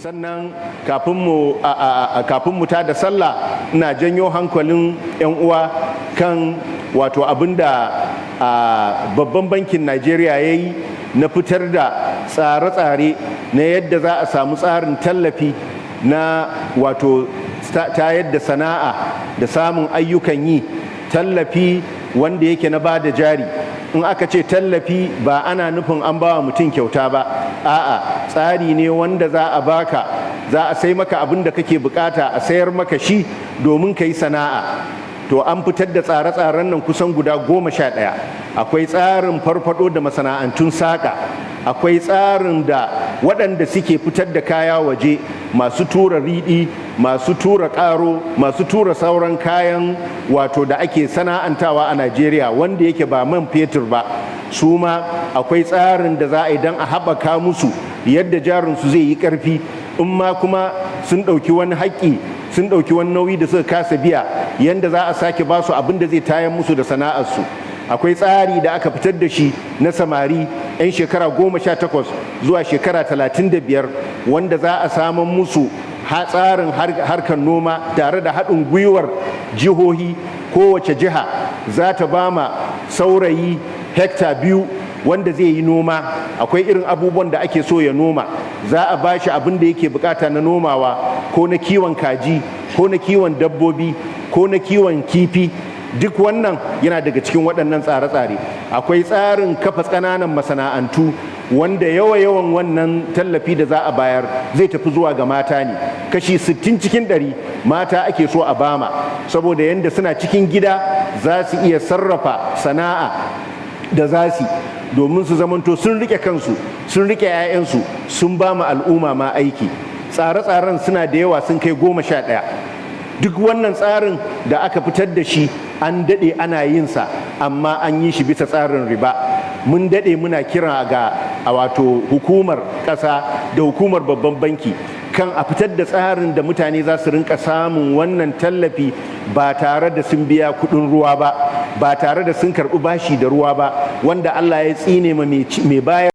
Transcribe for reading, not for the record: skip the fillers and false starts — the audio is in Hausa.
Sannan kafin mu ta da sallah, ina janyo hankalin 'yan uwa kan wato abinda babban bankin Najeriya ya yi na fitar da tsare-tsare na yadda za a samu tsarin tallafi na wato ta yadda sana'a da samun ayyukan yi, tallafi wanda yake na bada jari. In aka ce tallafi, ba ana nufin an ba wa mutum kyauta ba. A'a, tsari ne wanda za a baka, za a sai maka abin da kake bukata, a sayar maka shi domin ka yi sana'a. To, an fitar da tsare-tsaren nan kusan guda 11. Akwai tsarin farfado da masana'antun saƙa, akwai tsarin da waɗanda suke fitar da kaya waje, masu tura riɗi, masu tura ƙaro, masu tura sauran kayan wato da ake sana'antawa a Najeriya wanda yake ba man fetur ba, su ma akwai tsarin da za a yi don a haɓaka musu yadda jarinsu zai yi ƙarfi. In ma kuma sun ɗauki wani haƙƙi, sun ɗauki wani nauyi da suka kasa biya, yadda za a sake ba su abin da zai tayar musu da sana'arsu. Akwai tsari da aka fitar da shi na samari 'yan shekara 18 zuwa shekara 35, wanda za a saman musu tsarin harkar noma tare da haɗin gwiwar jihohi. Kowace jiha za ta ba ma saurayi hekta 2 wanda zai yi noma. Akwai irin abubuwan da ake so ya noma, za a ba shi abin da yake bukata na nomawa, ko na kiwon kaji, ko na kiwon dabbobi, ko na kiwon kifi. Duk wannan yana daga cikin waɗannan tsare-tsare. Akwai tsarin kafa ƙananan masana'antu, wanda yawa-yawan wannan tallafi da za a bayar zai tafi zuwa ga mata ne. Kashi 60 cikin 100 mata ake so a bama, saboda yadda suna cikin gida za su iya sarrafa sana'a da za su domin su zamanto sun rike kansu, sun rike 'ya'yansu, sun ba ma al'umma ma aiki. Tsare-tsaren suna da yawa, sun kai 11. Duk wannan tsarin da aka fitar da shi, an daɗe ana yin sa, amma an yi shi bisa tsarin riba. Mun daɗe muna kira ga a wato hukumar ƙasa da hukumar babban banki kan a fitar da tsarin da mutane za su rinka samun wannan tallafi ba tare da sun biya kuɗin ruwa ba, ba tare da sun karɓi bashi da ruwa ba, wanda Allah ya tsine ma mai bayar.